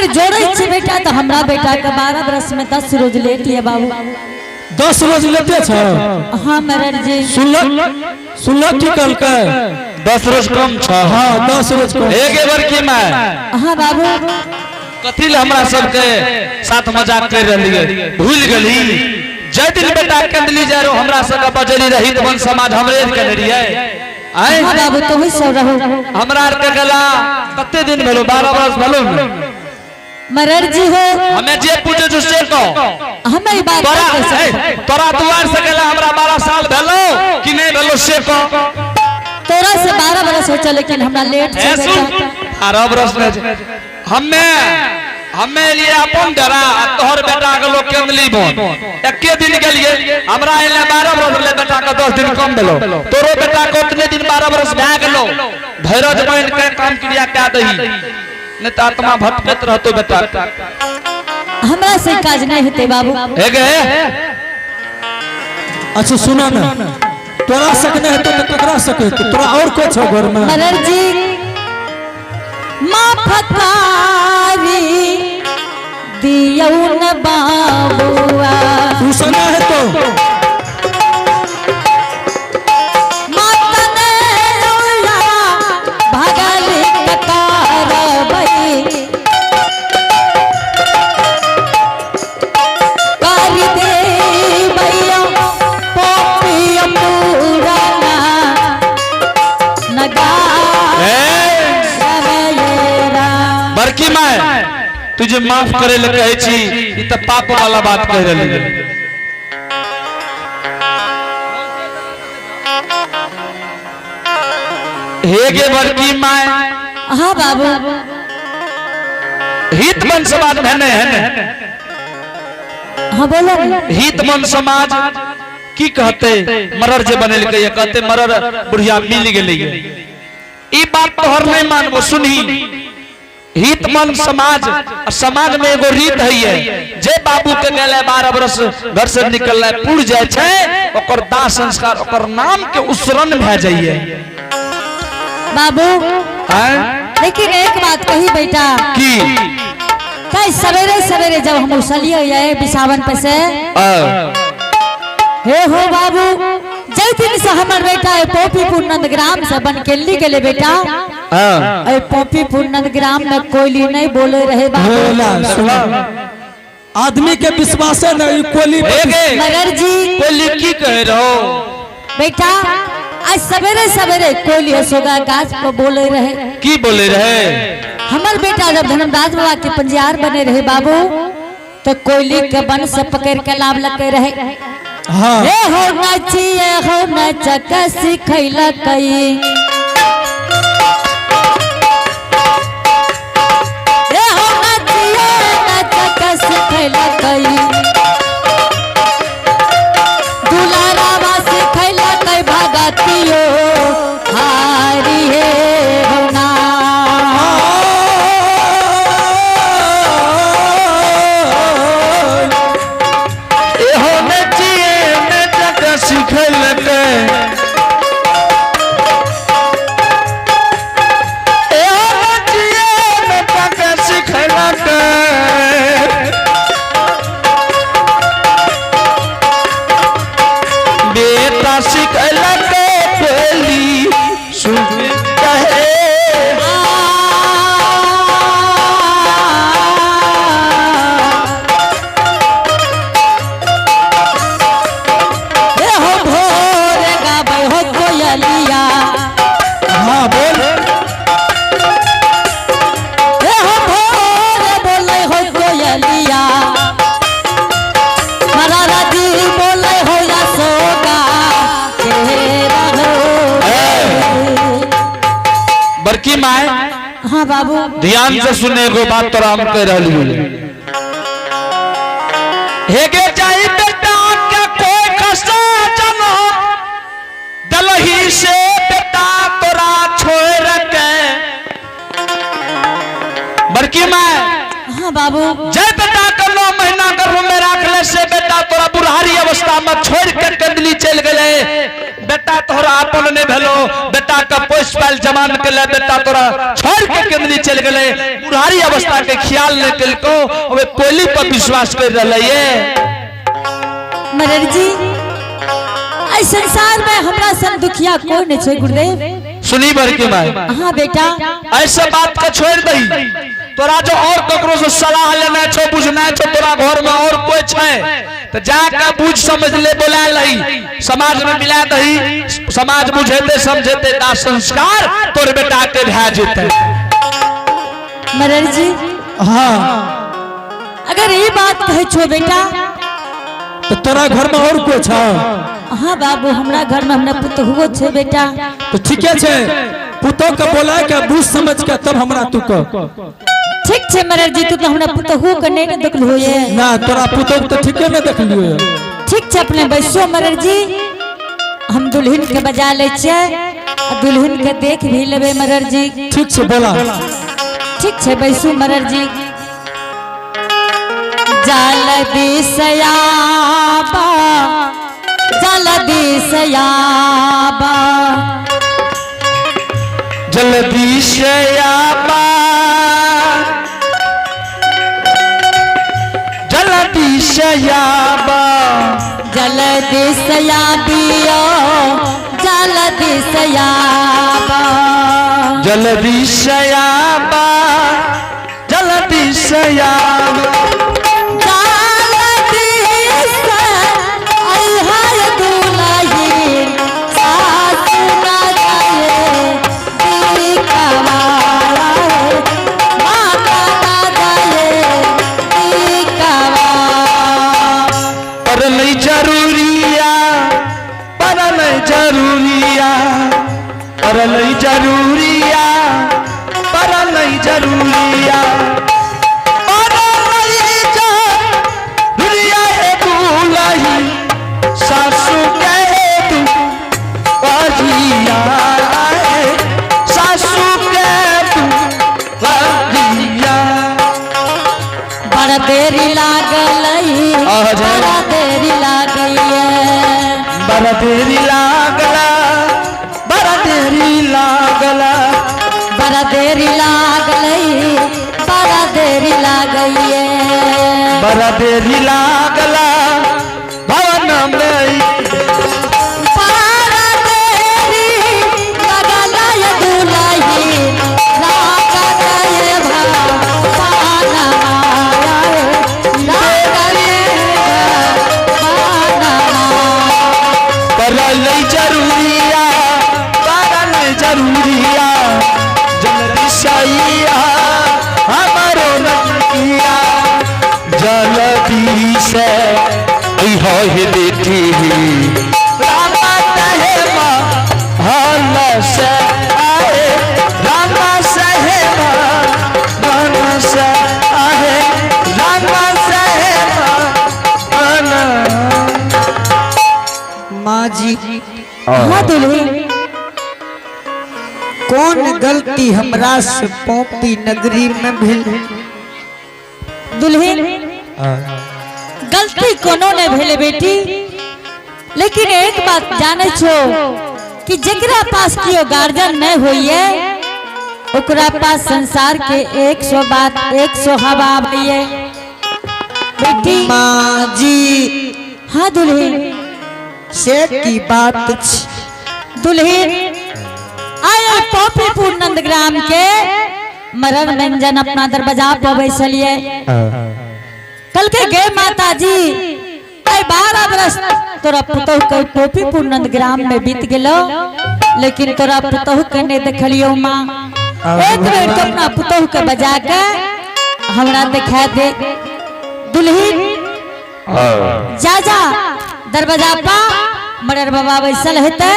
अगर जोड़े छी बेटा तो हमरा बेटा के 12 बरस में 10 रोज लेट लिया बाबू। 10 रोज लेते छ। हाँ मरर जी। सुनल सुनल की कहलकै? 10 रोज कम छ। हाँ, 10 रोज कम। एक बड़की माय। हाँ बाबू। कथी ले हमरा सबके साथ मजाक कर रहलियै? भूल गेली जै दिन बेटा कंदली जाय रहो हमरा सबके बजली रही त वन समाज हमरे के रहियै। आय हाँ बाबू, तो ही सब रहो। हमरा आर के गला कते दिन भेलो? 12 बरस भेलो ने। मरर जी हो। हमें जे पूछे छौ से कहो। हमें ई बात तोरा नहीं कह सकते। तोरा दुआर से गेला हमरा 12 साल भेलो कि नहीं भेलो से कहो। तोरा से 12 बरस हो चले, लेकिन हमरा लेट ए छे सुन, बेटा। 12 बरस में हमें हमें लिए अपन डरा आ तोहर बेटा के लोग केंदली बन एके दिन गेलिए हमरा एले 12 बरस ले बेटा के 10 दिन कम भेलो, तोरो बेटा के उतने दिन 12 बरस भए गेलो। धैरज बन के काम क्रिया कए दही, नहीं तो आत्मा भटकत रहतो बेटा। हमरा से काज नहीं हेते बाबू। हे गे। अच्छा सुना ना, तोरा सक नहीं हेतौ तो ककरा सक हेतौ? तोरा और कुछ हो घर में? मरर जी माँ फकारी दियौ न बाबुआ। तू सना हेतौ। माता ने उला भगल ककारबई कर दे भैया पोपिया पुराना नगा ए बड़की माय, तुझे माफ करे ले कहै छी, ई त पाप वाला बात कह रहली। हे गे बड़की माय। हाँ बाबू। हित मन समाज में नहीं है ने? हाँ बोलो। हित मन समाज की कहते? मरर जे बनेलकै कहते मरर बुढ़िया मिल गेलै। ई बात तोहर नहीं मानबो। सुनही, हित मन समाज आ समाज में एगो रीत है ये, जे बाबू के गेले 12 बरस घर से निकलले पुर जाय छै, ओकर दाह संस्कार ओकर नाम के उसरन भए जाइए। बाबू। आँय? लेकिन एक बात कही बेटा। की? कल सवेरे सवेरे जब हम उसलिए ये बिसावन पे से आ, हे हो बाबू, जय दिन से हमर बेटा ए पोपीपुर नंदग्राम से बनकेली गेले बेटा, आ, ए पोपीपुर नंदग्राम में कोयली नहीं बोले रहे बाबू। होला सुना, आदमी के विश्वास नहीं कोली। हे गे। मगर जी। कोली की कह रहो? बेटा आज सवेरे सवेरे कोयली हसोगा गाछ पर बोले रहे। की बोले रहे? हमर बेटा जब धर्मराज बाबा के पंजियार बने रहे बाबू, तो कोयली के बन से पकड़ के लाभ लगे रहे। हाँ। हे हो नचिए हो नचक सिखैला कई, हे हो नचिए नचक सिखैला कई, दुलारावा सिखैला कई भगतियो हारी हे हो ना। एहो नचिए नचक सिखलकै, एहो नचिए नचक सिखलकै, बेटा सिखलकै कोली सुन कहे। हे हो भोर गाबै हो कोयलिया। हाँ बोल। हे हो भोर बोले हो कोयलिया, मरारा जी बोले हो यशोदा के रहो। बड़की माय। हाँ बाबू। ध्यान से सुने एगो बात तोरा हम कह रहली। हे गे जाई बेटा के कोई कष्ट जनो दलही से बेटा तोरा छोड़ के। बड़की माय। हाँ बाबू। जय बेटा के 9 महीना गर्भ में राख ले से बेटा तोरा बुढ़ारी अवस्था में छोड़ के कंदली चल गए। बेटा तोहरा अपन नहीं भेलो, बेटा का पोस पाल जमान के ले बेटा तोरा छोड़ के केंद्री चल गेले, बुढ़ारी अवस्था के ख्याल नहीं केलको, ओबे कोयली पर विश्वास कर रहले ये। मरर जी, एहि संसार में हमरा सन दुखिया कोई नहीं छै गुरुदेव। सुनी बड़की माई। हाँ बेटा। ऐसे बात के छोड़ दही, तोरा जो और ककरो से सलाह लेना छो, बुझना छो, तोरा घर में और कोई छै तो जाके बुझ समझ ले, बोला लही, समाज में मिला दही, समाज बुझेते समझेते दा संस्कार तोर बेटा के भए जेते। मरर जी। हाँ। अगर ये बात कहे छो बेटा, तो तोरा घर में और कोई छौ? हाँ बाबू, हमरा घर में हमरा पुतहुओ छे बेटा। तो ठीके छे, पुतोह के बोला के बुझ समझ के तब हमरा तू कह। ठीक छे मरर जी, तू तो हमरा पुतहुओ के नहीं ने देखलहो ये। ना, तोरा पुतोह के तो ठीके नहीं देखलियो। ठीक छे, अपने बैसो मरर जी, हम दुल्हन के बजा ले छियै आ दुल्हन के देख भी लेबै मरर जी। ठीक छे, बोला। ठीक छे, बैसू मरर जी। जल्दी सयाबा, जल्दी सयाबा, जल्दी से आबा, जल्दी से आबा, जल्दी सयाबियो, जल्दी सयाबा, जल्दी से आबा, जल्दी से आबा, जल्दी से अइहर दुलहिन, सासु न जाए दिकवारा, माता न जाए दिकवा। पर नहीं जरूरिया, पर नहीं जरूरिया, पर नहीं जरूरिया, पर नहीं जरूरिया, पर नहीं जरूरिया हे दुलही, सासू के तू बजिया है, सासू के तू बजिया। बड़ा देरी लागल, आहा जाए। बड़ा देरी लागल, बड़ा देरी लागला, बड़ा देरी लागला, बड़ा देरी लागल, बड़ा देरी लागल, बड़ा देरी लागला भवन में। बड़ा देरी लागल दुलही, लागल भान माया, लागल भान माया। परल जरूरिया, परल जरूरिया, जल्दी सैया हमारो नकिया, जल्दी से हो बेटी, रामा कहे हल से आए, रामा सहे मन से आए, रामा सहे मन। माँ जी। हाँ दुल्ही। कौन गलती हमरा से पौपी नगरी में भेल? दुल्ही, गलती कोनो नहीं भेले बेटी, लेकिन एक बात जाने छो कि जेकरा पास कियो गार्जियन नहीं होइए, ओकरा पास संसार के 100 बात, 100 हवा आबैये बेटी। माँ जी। हाँ दुल्ही। से की बात छी? दुल्ही, आए पॉपीपुर नंदग्राम के मरण व्यंजन अपना दरवाजा पर बैसलिए, कल के गे माता जी, आए 12 बरस तोरा पुतहु के पॉपीपुर नंदग्राम में बीत गेलो, लेकिन तोरा पुतहु के नहीं देखलियो माँ। एक बेर तो अपना पुतहु के बजा के हमरा दिखा दे। दुल्ही, जा जा दरवाजा पा मरर बाबा बैसल हेते,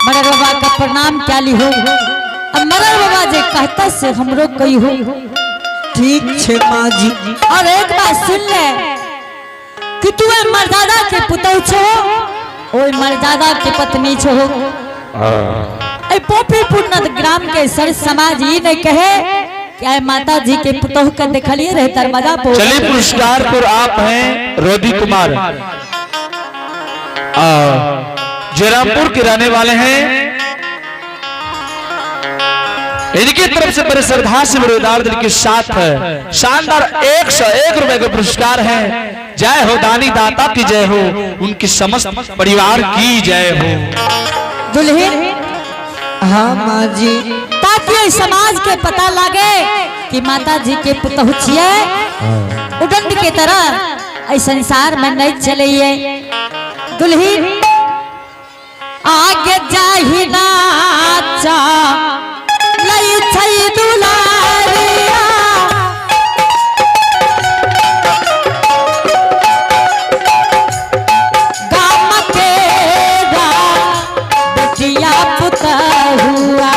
मरर बाबा का प्रणाम क्या ली हो, अब मरर बाबा जे कहता से हमरो कही हो। ठीक छे माँ जी। और एक बात सुन ले कि तू ओइ मर्दादा के पुतहु छो, ओइ मर्दादा के पत्नी छो। ए पोपीपुर नंदग्राम के सर समाज ई नहीं कहे कि आए माता जी के पुतहु के देखलिए रहे दरवाजा पर। चलिए, पुरस्कार पर आप हैं रोदी कुमार, जयरामपुर के रहने वाले हैं। इनकी तरफ से बड़े श्रद्धा से बड़े उदार दिल के साथ शानदार 101 रुपए का पुरस्कार है। जय हो दानी दाता की जय हो, उनकी समस्त परिवार की जय हो। दुल्हन। हाँ माँ जी। ताकि एहि समाज के पता लागे कि माता जी के पुतहु छियै, उदंड के तरह एहि संसार में नहीं चलैये। दुल्हन, आगे जाहि नाचा लई छै दुलारिया। गाम के रा बेटिया पुतहुआ,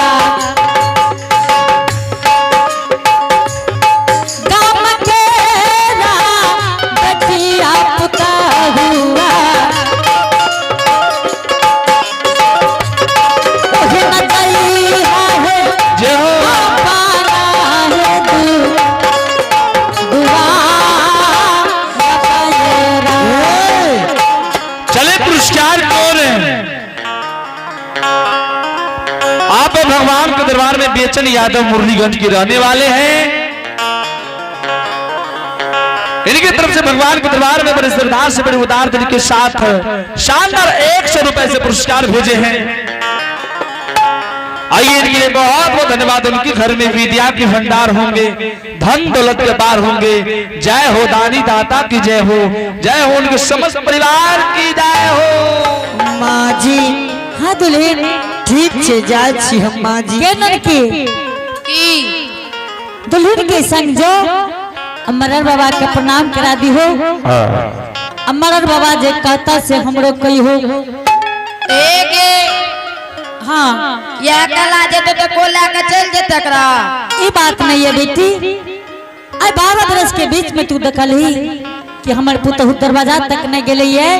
गाम के रा बेटिया पुतहुआ, ओहि न जइहा हे। जय हो। पाना हे दु दुआ बकयरा। चले पुरस्कार कौन है? आप भगवान के दरबार में बेचन यादव मुरलीगंज के रहने वाले हैं। इनकी तरफ से भगवान के दरबार में बड़े श्रद्धा से बड़े उदार दिल के साथ शानदार 100 रुपए से पुरस्कार भेजे हैं। आइए, इनके लिए बहुत बहुत धन्यवाद। उनके घर में विद्या के भंडार होंगे, धन दौलत के बार होंगे। जय हो दानी दाता की जय हो, जय हो उनके समस्त परिवार की जय हो। माँ जी। हाँ दुल्हन। ठीक छे, जाइ छी हम माँ जी। के ननकी। की? दुल्हन के संग जो अमरर बाबा के प्रणाम करा दी हो। अमरर बाबा जे कहता से हमरो कही हो। एक। हाँ। या कला जेते तो को लए के चल जेते एकरा। ये बात नहीं है बेटी। आई 12 बरस के बीच में तू देखल ही कि हमर पुतहु दरवाजा तक नहीं गेले है।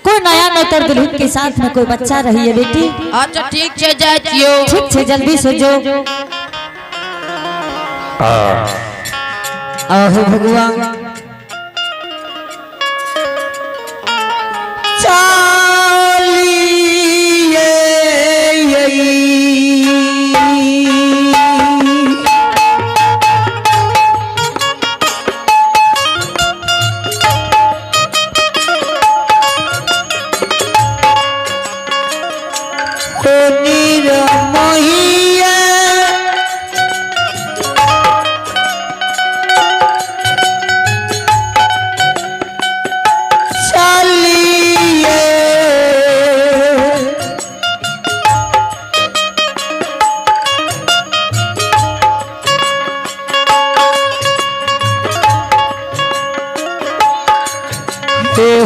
कोई नया नौतर दुल्हन के साथ में कोई बच्चा रही है बेटी। अच्छा, ठीक छै, जाइ छियौ। ठीक छै, जल्दी से जो। आहो भगवान, चालिए। निरमोहिया। चलिए।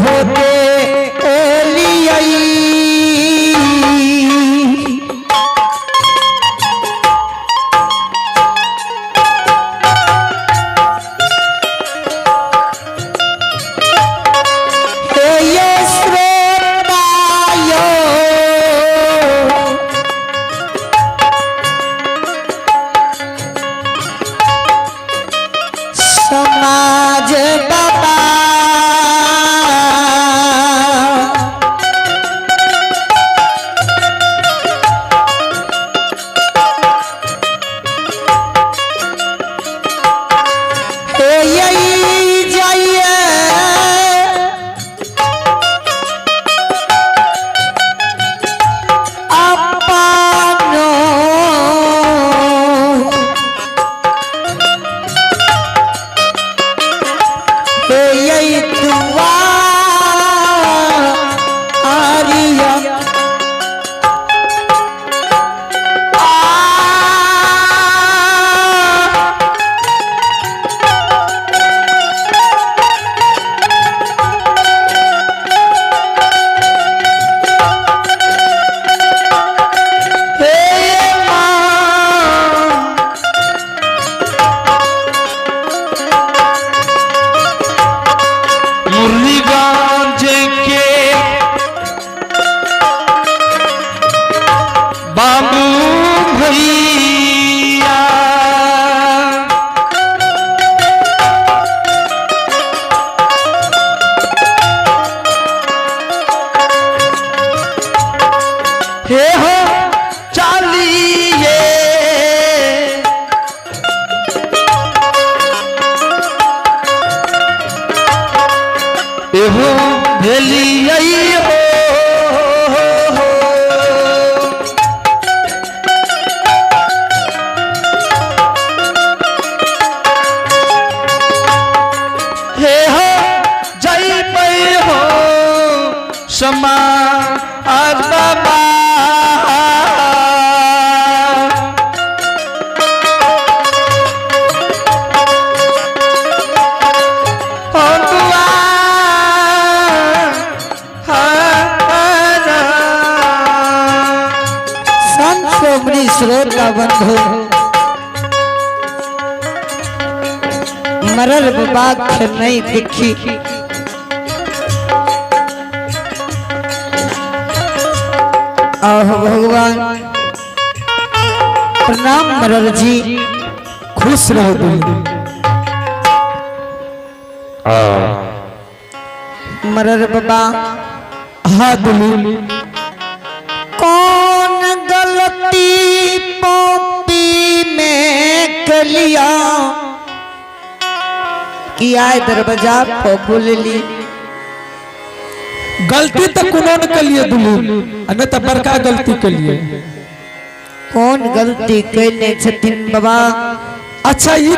होते एलियई। हे ये श्रोतायो, समाज बाबा। हे यही जाइए। अपनो हे यही दुआ आरिया। आ हो भेलियै हो। हे हो जइबै हो समाज बाबा। हो दुआ संत सोमनी श्रोता बंधु मरल बाबा के नहीं दिखी। आहो भगवान, प्रणाम मरल जी। खुश रहो दुल्हन। मरल बाबा। हाँ दुल्हन। कौन गलती पोपी में कलिया कि आए दरवाजा पर बोलली? गलती तो कोनो न कलिए दुल्हन, आ नहीं तो बड़का गलती कलिए। कौन गलती कैने छथिन बाबा? अच्छा, ये